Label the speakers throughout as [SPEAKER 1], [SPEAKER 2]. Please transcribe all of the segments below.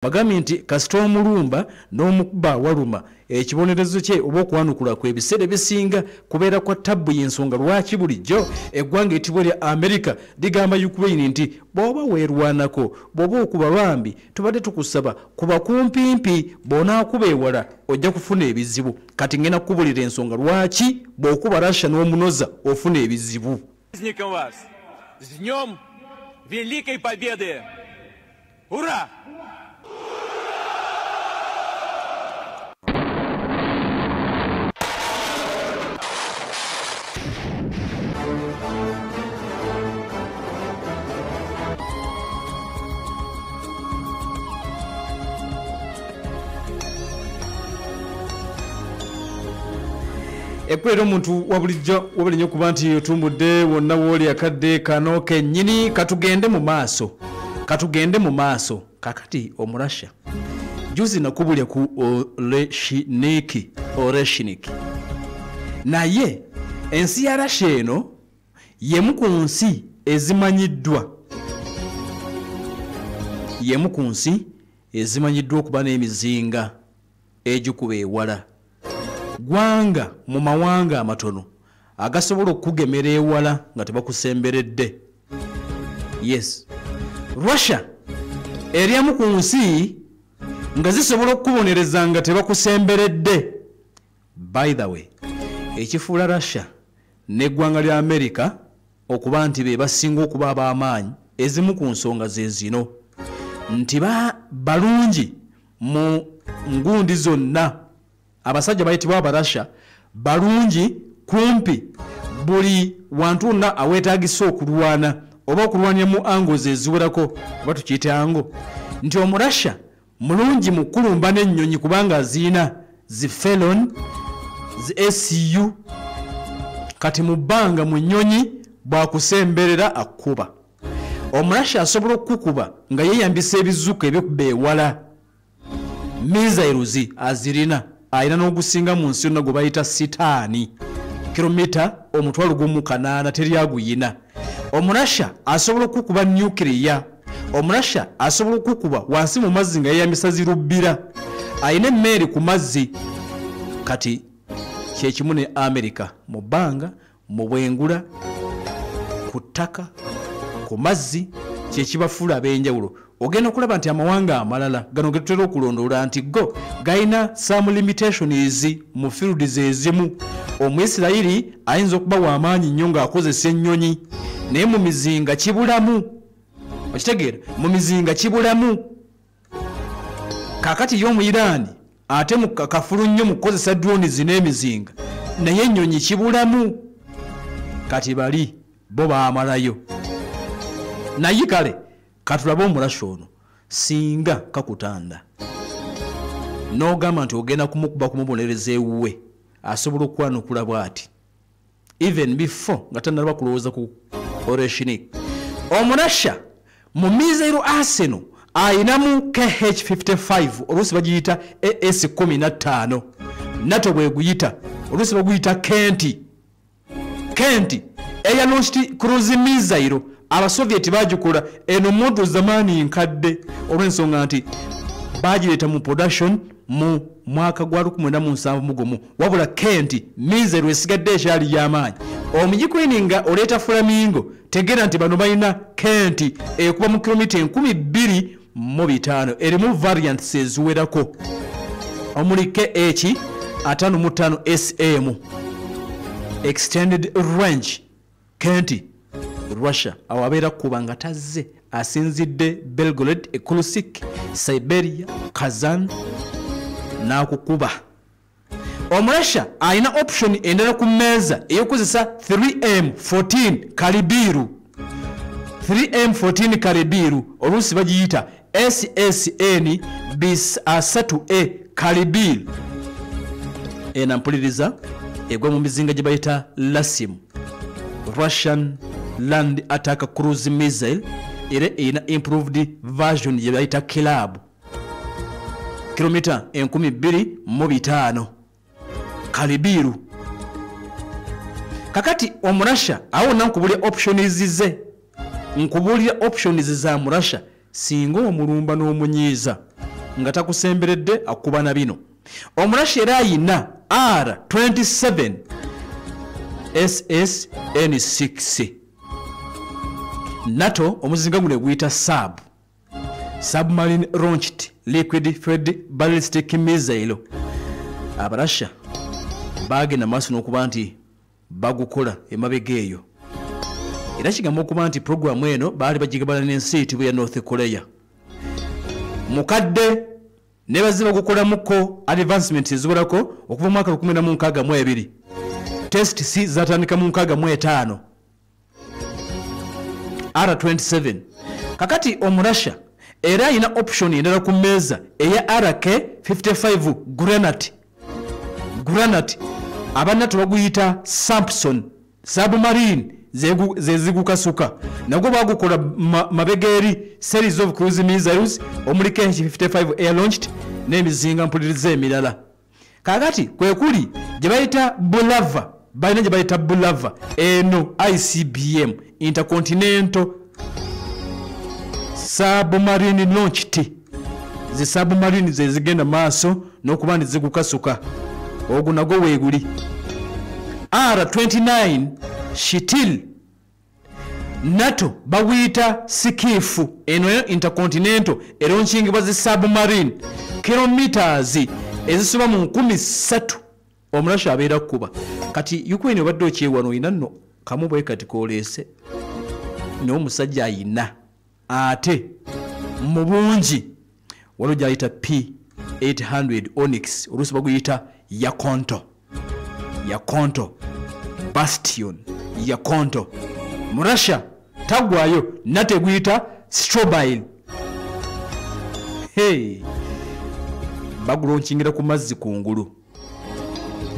[SPEAKER 1] Bagambye nti kasita omulumba n'omukuba awaluma, ekibonerezo kye oba okwanukula kwe ebiseera ebisinga kubeera kwa tabbu. Y'ensonga lwaki bulijjo eggwanga etibwa lya Amerika ligamba Ukraine nti bw'oba weerwanako, bw'oba okuba bambi tubadde tukusaba kuba kumpimpi, bw'onaakuba ewala ojja kufuna ebizibu. Kati ngenda kukubulira ensonga lwaki bw'okuba Russia n'omunoza ofuna ebizibu.
[SPEAKER 2] Праздником вас! С Днем Великой Победы! Ура!
[SPEAKER 1] Ekwera omuntu wa bulijjo wabali nnyo kuba nti otumbudde wonna wooli akadde kano kennyini. Katugende mu maaso, katugende mu maaso. Kakati Omurasha, juzi nakubulya ku Oreshiniki, Oreshiniki, naye ensi ya Russia eno yemu ku nsi ezimanyiddwa, yemu ku nsi ezimanyiddwa okuba n'emizinga egikuba ewala. Gwanga mu mawanga amatono agasobola okukugemera ewala nga tebakusemberedde. Yes, Russia eryamu ku nsi nga zisobola okukubonereza nga tebakusemberedde. By the way, ekifuula Russia n'eggwanga lya America okuba nti be basinga okuba ab'amaanyi, ezimu ku nsonga ze zino nti balungi mu ngundi zonna. Abasajja bayitibwa Abarasha balungi kumpi buli wantu wonna aweetaagisa okulwana oba okulwanira mu angles eziwerako, oba tukiyite angle, nti Omurasha mulungi mu kulumba n'ennyonyi kubanga aziina zi Felon, zi Su. Kati mu bbanga mu nnyonyi bw'akusemberera akkuba. Omurasha asobola okukukuba nga yeeyambisa ebizuka ebikuba ewala. Missiles azirina, alina n'ogusinga mu nsi yonna gwe bayita Sitaani, kilomita 1,800 teryaguyina. Omurasha asobola okukuba nuclear. Omurasha asobola okukuba wansi mu mazzi nga yeeyambisa zirubbira, alina emmeeri ku mazzi. Kati kyekimu ne America mu bbanga, mu bwengula, ku ttaka, ku mazzi, kyekibafuula ab'enjawulo. Ogenda okulaba nti amawanga amalala gano ge tutera okulondoola nti go galina some limitations mu fields ezimu. Omuisirayiri ayinza okuba w'amaanyi nnyo ng'akozesa ennyonyi, naye mu mizinga kibulamu. Okitegeera? Mu mizinga kibulamu. Kaakati ye Omuyiraani ate mu kafulu nnyo mu kukozesa drones n'emizinga, naye ennyonyi kibulamu. Kati bali bo baamalayo. Naye kale katulabe Omurasha ono, singa kakutanda n'ogamba nti ogenda kumukuba kumubonereza ewuwe, asobola okwanukula bw'ati even before nga tannalaba kulowooza ku Oreshinik. Omurasha mu missile arsenal ayinamu KH-55, oluusi bagiyita AS-15, NATO bweguyita, oluusi baguyita Kenti. Kenti air launched cruise missile, Abasovieti bagikola. Eno model zamaani nkadde olw'ensonga nti bagireeta mu production mu mwaka gwa 1971, wabula Kenti missile esigadde ekyali y'amaanyi. Omuyukraine nga oleeta Flamingo, tegeera nti bano balina Kenti ekuba mu kilomita 2500, erimu variants eziwerako omuli KH 55 SM extended range. Kenti Russia awo abeera kuba nga tazze asinzidde Belgorod, Irkutsk, Siberia, Kazan n'akukuba. Omurasha alina option endala ku mmeeza ey'okukozesa 3M14 Kalibiru. 3M14 Kalibiru, oluusi bagiyita SSN 3A Kalibiru. Ena mpuliriza egwa mu mizinga gye bayita Lasim, Russian Land Attack Cruise Missile, era erina improved version gye bayita Club, kilomita 2500, Kalibiru. Kakati Omurasha awo wonna nkubulya options ze, nkubulya options za Murasha. Singa omulumba n'omunyiiza Nga takusemberedde akuba na bino. Omurasha era ayina R27 SSN6. NATO omuzinga guno guyita SAB, Submarine Launched Liquid Fueled Ballistic Missile. Abarasha bagenda maaso n'okuba nti bagukola emabega eyo. Era kigamba okuba nti puroguramu eno baali bagigabana n'ensi eyitibwa ya North Korea. Mukadde ne bazze bagukolamuko advancement eziwerako okuva mu mwaka 1962. Test C zatandika mu 65. R27. Kakati omurasha era ayina option endala ku mmeeza eya RK55 Granat. Granat abannato baguyita Samson submarine zezigukasuka. Nagwo bagukola mabega eri series of cruise missiles omuli KH-55 air launched n'emizinga mpuliriza emirala. Kakati kwe kuli gye bayita Bulava, balina gye bayita Bulava eno ICBM, Intercontinental Submarine Launched. Zi submarine ze zigenda maaso n'okuba nti zigukasuka. Ogwo nagwo weeguli. R29 Shitil NATO baguyita Sikifu, eno intercontinental eronchingibwa zi submarine kilometers ezisoba mu 3,000. Omurasha abeera kuba. Kati Ukraine obadde okyewano oyina nno kamu bwe kati koleese n'omusajja ayina ate mu bungi. Waliwo gy'ayita P800 Onyx, oluusi baguyita Yakonto, Yakonto Bastion, Yakonto. Murasha tagwayo nate guyita Strobile. Hey, bagulonkingira ku mazzi kungulu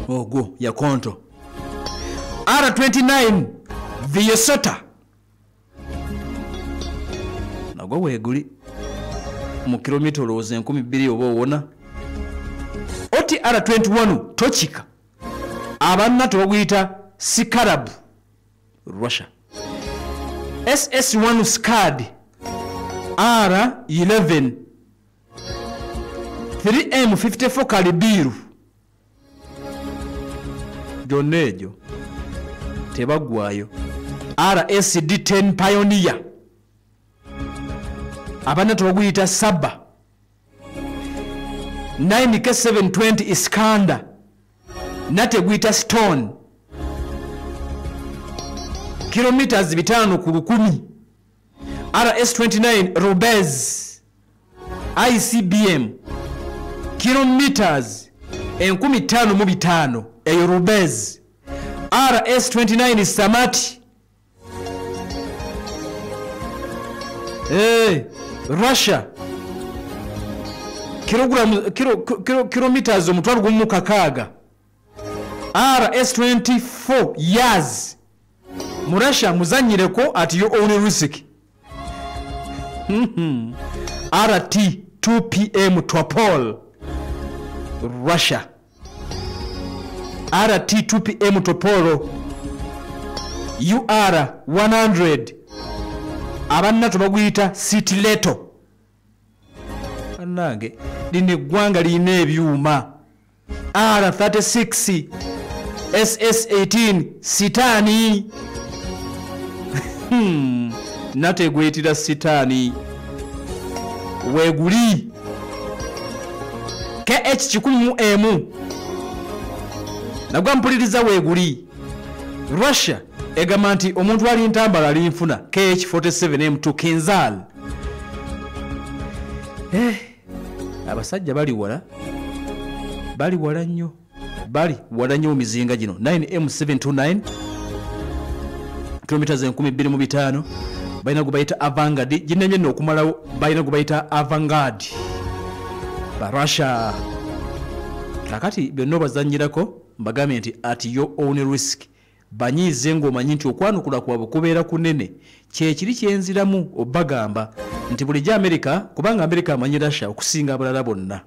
[SPEAKER 1] ogwo Yakonto. R29 Viesota nagwo weeguli mu kilomita olowooza 2,000 oba owona. OTR21 Tochika abannato baguyita Sikarab, Russia. SS1 Scad R11 3M54 Kalibiru. Gyonna egyo tebaggwayo. RSD10 Pioneer abannato baguyita Saba. 9K720 Iskander nate guyita Stone, kilometers 5 ku 1000. RS29 Rubez ICBM kilometers 5,500 eyo Rubez. RS29 Samati. Hey, Russia kilometers 1,600. RS24 Yaz. Murasha muzanyireko at your own risk. RT2PM Topol, Russia. RT2PM Topolo UR100 abannato baguyita Sitileto. Bannange lino eggwanga lirina ebyuma. R36 SS18 Sitani. Nate egwetira Sitani weeguli. KH101 nagwa mpuliriza weeguli. Russia egamba nti omuntu ali ntambala alinfuna KH47M2 Kinzhal. Abasajja bali wala, bali wala nnyo, bali wala nnyo mu mizinga gino. 9M729 kilometers 2,500. Balina gwe bayita Avangard, ginemye nno okumalawo. Balina gwe bayita Avangard ba Russia. Kakati byonna obazannyirako mbagambye nti at your own risk. Banyiize ng'omanyi nti okwanukula kwabwe kubeera kunene. Kyekiri kyenziramu obagamba nti bulijjo Amerika, kubanga Amerika amanyi Russia okusinga abalala bonna.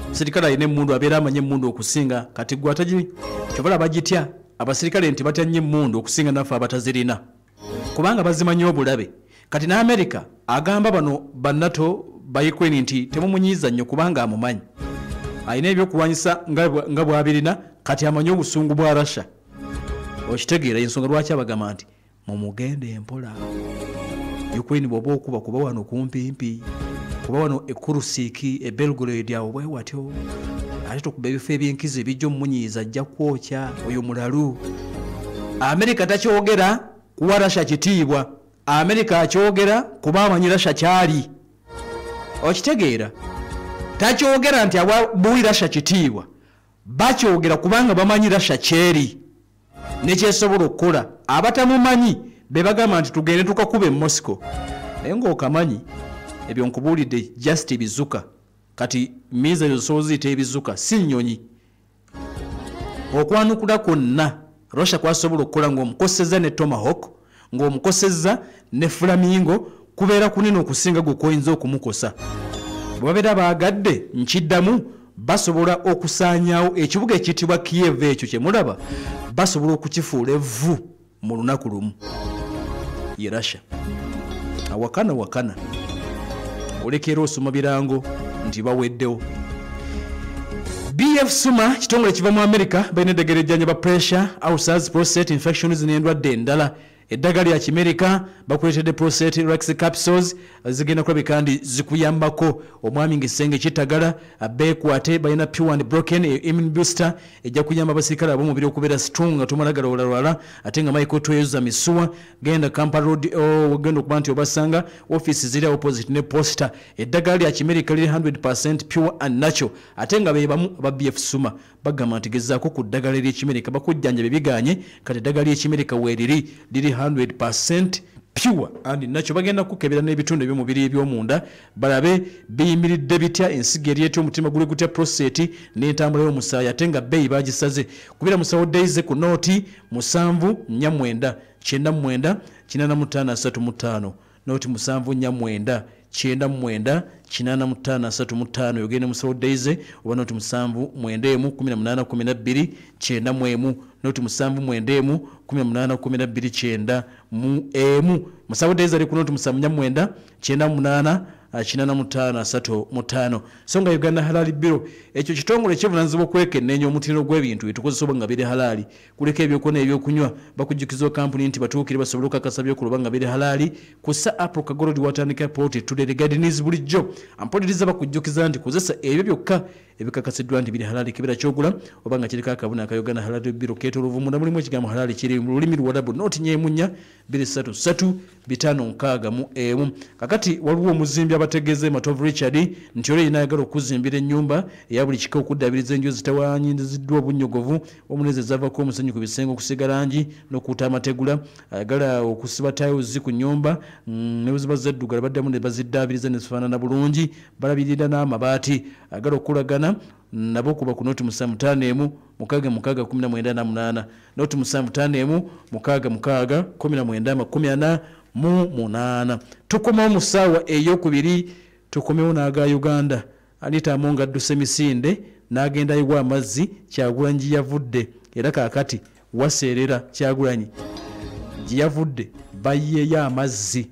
[SPEAKER 1] Omusirikale alina emmundu abeera amanyi emmundu okusinga, kati gwe atagi kyovala bagitya abasirikale nti batya nnyo emmundu okusinga naffe abatazirina, kubanga bazimanyi obulabe. Kati n'Amerika agamba bano bannato ba Ukraine nti temumunyiiza nnyo kubanga amumanyi, alina ebyokulwanyisa nga bw'abirina, kati amanyi obusungu bwa Russia. Okitegeera ensonga lwaki abagamba nti mumugende empola. Ukraine bw'oba okuba kuba wano kumpimpi, kuba wano e Kursk, e Belgorod awo bwe watyo, ate tokuba ebifo ebyenkizo ebijja omumunyiiza, ajja kwokya oyo mulalu. Amerika takyogera kuwa Russia kitiibwa, Amerika akyogera kuba amanyi Russia kyali. Okitegeera takyogera nti awa buwi Russia kitiibwa, bakyogera kubanga bamanyi Russia kyeri nekyesobola okukola. Abatamumanyi be bagamba nti tugende tukakube e Moscow, naye ng'okamanyi ebyo nkubuulidde just bizuka. Kati missiles osobola ziyita ebizuka, si nnyonyi. Okwanukula kwonna Russia kwasobola okukola ng'omukosezza ne Tomahawk, ng'omukosezza ne Flamingo, kubeera kunene okusinga gwe kwoyinza okumukosa. Bwe babeera baagadde, nkiddamu, basobola okusaanyaawo ekibuga ekiyitibwa Kiev ekyo kye mulaba, basobola okukifuula evvu mu lunaku lumu. Ye Russia awakana wakana, olekera osoma birango nti baweddewo. BF Suma kitongole kiva mu America, balina eddagala ejjanjaba pressure, ulcers, prostate infections n'endwadde endala. Eddagala lya Kimerika, bakuleetedde prostate rex capsules, zigenda kulabika ndi zikuyambako omwami ng'ekisenge kitagala beekwate. Balina pure and broken immune booster, ejja kuyamba abasirikale ab'omubiri okubeera strong nga tomala galwalalwala. Ate nga Michael tweyoza misuwa, genda Kampala Road, ogenda okuba nti obasanga, office ziri opposite ne posta. Eddagala lya Kimerika liri 100% pure and natural. Ate nga be bamu aba BF Suma bagamba nti gezaako ku ddagala ery'Ekimerika bakujjanjabe biganye, kati eddagala ly'Ekimerika weeriri liri 100% pure and natural. Bagenda kukebera n'ebitundu eby'omubiri eby'omunda balabe biyimiridde bitya, ensigo eri etya, omutima guli gutya, prostate n'entambula y'omusaayi. Ate nga bbeeyi bagisaze. Kubira musawo Daisy ku nooti 749 99 85 35, nooti 749 99 85 35, yogende musawo Daisy, oba nooti 791 18 12 91, nooti 791 18 12 91. Musawo Daisy ali ku nooti 749 98 85 35. So nga Uganda Halali Bureau, ekyo kitongole kivunaanyizibwa okwekenneenya omutindo gw'ebintu ebitukozesebwa nga biri halaali, kuliko ebyokulya n'ebyokunywa. Bakujjukiza kampuni nti batuukire basobole okukakasa byokulwa nga biri halaali. Ku Sir Apollo Kaggwa Road watandika poloti Tudere Gardens. Bulijjo ampuliriza bakujjukiza nti kozesa ebyo byokka ebikakasiddwa nti biri halaali. Kebera kyogula oba nga kiriko akabonero aka Uganda Halali Bureau keetooloovu, munda mulimu ekigambo halaali kiri mu lulimi Luwarabu. Nooti 4 4 2 3 5 6 1. Kakati waliwo omuzimbi abategeeza, Matovu Richard, nti oli yenna ayagala okuzimbira ennyumba eya buli kika, okuddabiriza enju ezitawanyiziddwa obunnyogovu omuneze ezavako omusenyu ku bisenge, okusiiga langi n'okuuta amategula, ayagala okusiba tiles ku nnyumba ne bwe ziba zeddugala baddamu ne baziddaabiriza ne zifaanana bulungi, balabirira n'amabaati, ayagala okukolagana nabo kuba ku nooti 751 66 19 48, nooti 751 66 19 48. Tukomawo mu ssaawa eyokubiri, tukomewo n'aga Uganda. Anita Among adduse misinde n'agenda yiwa amazzi Kyagulanyi yavudde, era kaakati waseerera Kyagulanyi gye yavudde bayiyeyo amazzi.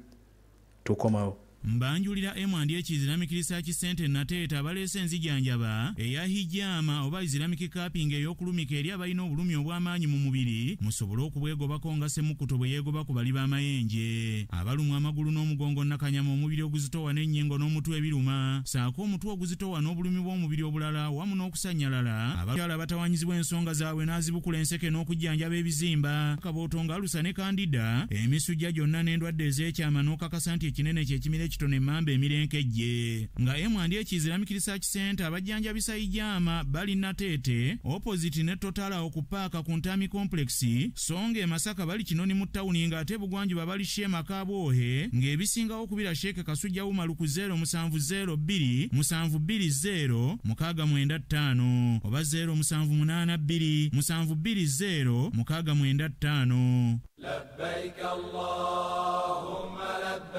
[SPEAKER 1] Tukomawo.
[SPEAKER 3] Mbanjulira M&H Islamic Research Center Nateete, abaleese enzijanjaba eya hijama oba Islamic cupping ey'okulumika eri abalina obulumi obw'amaanyi mu mubiri, musobole okubwegobako nga Semukuto bwe yeegoba ku bali b'amayenje. Abalumwa amagulu n'omugongo, nakanyama, omubiri oguzitowa n'ennyingo n'omutwe ebiruma, saako omutwe oguzitowa n'obulumi bw'omubiri obulala wamu n'okusannyalala. Abakyala batawanyizibwa ensonga zaabwe n'azibukula enseke n'okujjanjaba ebizimba, kabooto nga alusa ne candida, emisujja gyonna n'endwadde ez'ekyama, n'okakasa nti ekinene kyekimira ekitono, emmamba emirenkejje. Nga M&H Islamic Research Center abajjanjabisa hijama bali Nateete opposite ne Total awo ku paaka ku Ntami Complex, so nga e Masaka bali Kinoni mu ttawuni, ng'ate Bugwanjuba bali Sheema Kabwohe, ng'ebisingawo okubira Sheeke Kasujja Umaru ku 0702 720 695 oba 0782 720 695.
[SPEAKER 4] لبيك اللهم لبيك.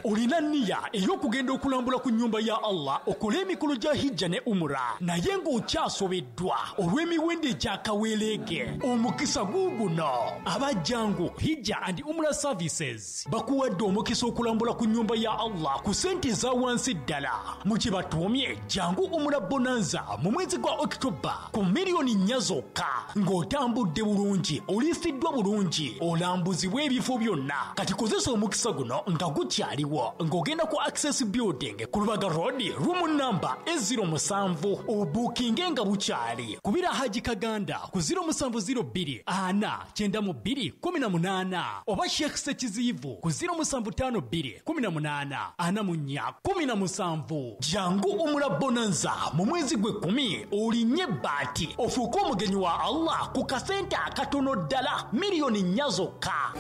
[SPEAKER 4] Olina nniya ey'okugenda okulambula ku nnyumba ya Allah okole emikolo gya hijja ne umura, naye ng'okyasobeddwa olw'emiwendo egyakaweerege. Omukisa guuguno. Abajjangu Hijja and Umra Services bakuwadde omukisa okulambula ku nnyumba ya Allah ku ssente eza wansi ddala. Mu kibatuumye Jangu Umra Bonanza mu mwezi gwa Okitoba ku miliyoni 4 zokka, ng'otambudde bulungi, oliisiddwa bulungi, olambuzibwa ebifo byonna. Kati kozesa omukisa guno nga gukyaliwo ng'ogenda ku Access Building ku Lubaga Road, room number E07, obuukinge nga bukyali. Kubira Haji Kaganda ku 0702 4 92 18 oba Sheikh Sekiziivu ku 0752 18 44 17. Jangu Umra Bonanza mu mwezi gw'ekkumi, olinnye ebbaati ofuuke omugenyi wa Allah ku kasente akatono ddala, miliyoni 4 zokka.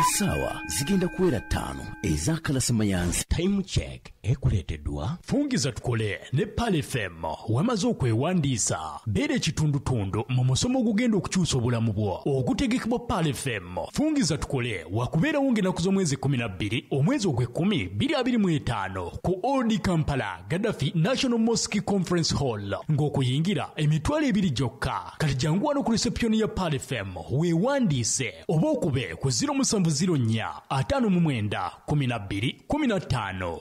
[SPEAKER 5] Essaawa zigenda kuwera 5 ez'akalasimayanzi.
[SPEAKER 4] Time check ekuleeteddwa Fungiza Tukole ne Pearl FM. Wamaze okwewandiisa, beera ekitundutundu mu musomo ogugenda okukyusa obulamu bwo ogutegekebwa Pearl FM. Fungiza Tukole wakubeerawo ng'ennaku z'omwezi 12 omwezi ogw'ekkumi 2025 ku Old Kampala Gaddafi National Mosque Conference Hall, ng'okuyingira 20,000 gyokka. Kati jangu wano ku reception ya Pearl FM weewandiise oba okube ku 0704 59 12 15.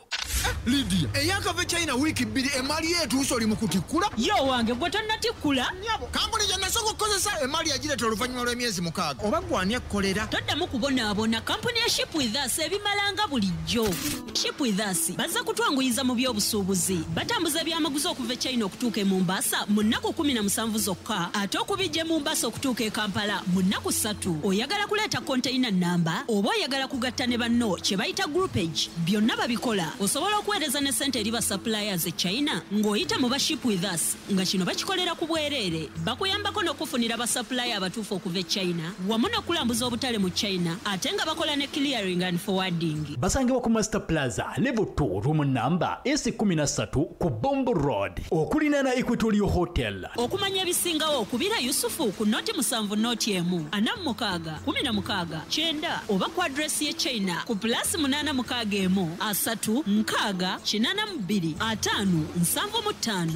[SPEAKER 6] Lydia, eyakava China wiiki 2 emali etuuse, oli mu kutikkula?
[SPEAKER 7] Yo wange, gwe tonnatikkula?
[SPEAKER 6] Kampuni gye nasooka okukozesa emali yagireeta oluvannyuma lw'emyezi 6. Oba gwani ekkolera?
[SPEAKER 7] Toddamu kubonaabona. Kampuni ya Ship With Us ebimalanga bulijjo. Ship With Us bazza kutwanguyiza mu by'obusuubuzi. Batambuza ebyamaguzi okuva e China okutuuka e Mombasa mu nnaku 17 zokka, ate okubijja e Mombasa okutuuka e Kampala mu nnaku 3. Oyagala kuleeta konteyina namba oba oyagala kugatta ne banno kye bayita groupage, byonna babikola. Osobola okuweereza ne ssente eri ba suppliers e China ng'oyita mu ba Ship With Us, nga kino bakikolera ku bwereere. Bakuyambako n'okufunira ba supplier abatuufu okuva e China wamu n'okulambuza obutale mu China, ate nga bakola ne clearing and forwarding.
[SPEAKER 4] Basangibwa ku Master Plaza level 2 room number S13 ku Bombo Road okulinaana Equatorial Hotel.
[SPEAKER 7] Okumanya ebisingawo okubira Yusufu ku 07 01 46 16 9 oba ku address ye China ku +861 3 6 82 5 75.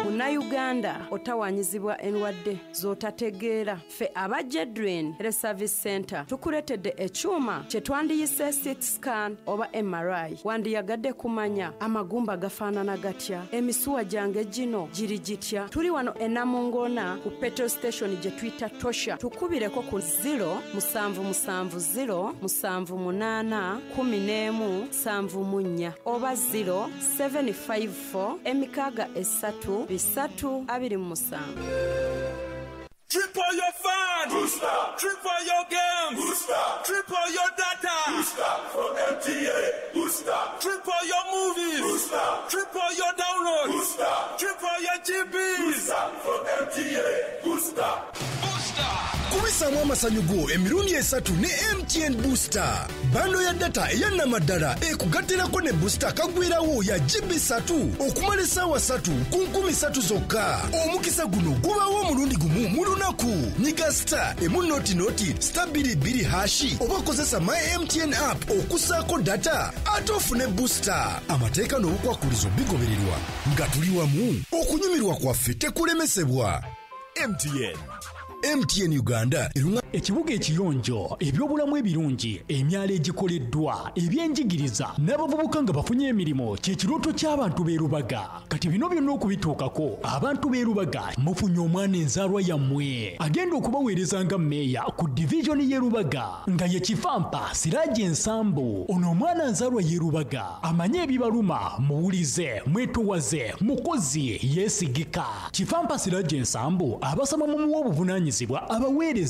[SPEAKER 8] Munnayuganda otawanyizibwa endwadde z'otategeera. Ffe aba Jedrin Health Service Center tukuleetedde ekyuma kye twandiyise CT scan oba MRI. Wandiyagadde kumanya amagumba gafaanana gatya, emisuwa gyange gino giri gitya. Tuli wano e Namungona ku petrol station gye tuyita Tosha. Tukubireko ku 0 770 78 11 74 oba 0 754 6 3 3 27.
[SPEAKER 2] Triple your fun!
[SPEAKER 9] Booster!
[SPEAKER 2] Triple your games!
[SPEAKER 9] Booster!
[SPEAKER 2] Triple your data!
[SPEAKER 9] Booster from MTA! Booster!
[SPEAKER 2] Triple your movies!
[SPEAKER 9] Booster!
[SPEAKER 2] Triple your downloads!
[SPEAKER 9] Booster!
[SPEAKER 2] Triple your GBs!
[SPEAKER 9] Booster from MTA! Booster!
[SPEAKER 2] Booster!
[SPEAKER 10] Kubisaamu amasanyu go emirundi 3 ne MTN Booster. Bando ya data eyannamaddala ekugattirako ne booster kagwirawo ya GB 3 okumala essaawa 3 ku 3,000 zokka. Omukisa guno gubaawo omulundi gumu mu lunaku. Nyiga star emu noti noti star 22 hashi oba kozesa My MTN app okussaako data ate ofune booster. Amateeka n'obukwakulizo bigobererwa nga tuli wamu. Okunyumirwa kwaffe tekulemesebwa.
[SPEAKER 9] MTN.
[SPEAKER 10] MTN Uganda erunga
[SPEAKER 4] Ekibuga ekiyonjo, ebyobulamu ebirungi, emyalo egikoleddwa, ebyenjigiriza n'abavubuka nga bafunye emirimu kye kirooto ky'abantu b'e Lubaga. Kati bino byonna okubituukako, abantu b'e Lubaga mufunye omwana enzaalwa yammwe agenda okubaweereza nga mmeeya ku divizoni y'e Lubaga, nga ye Kifampa Siraje Nsambu. Ono omwana nzaalwa y'e Lubaga, amanye ebibaluma, muwulize, mwetowaze, mukozi, yeesigika. Kifampa Siraje Nsambu abasaba mumuwe obuvunaanyizibwa abaweereza.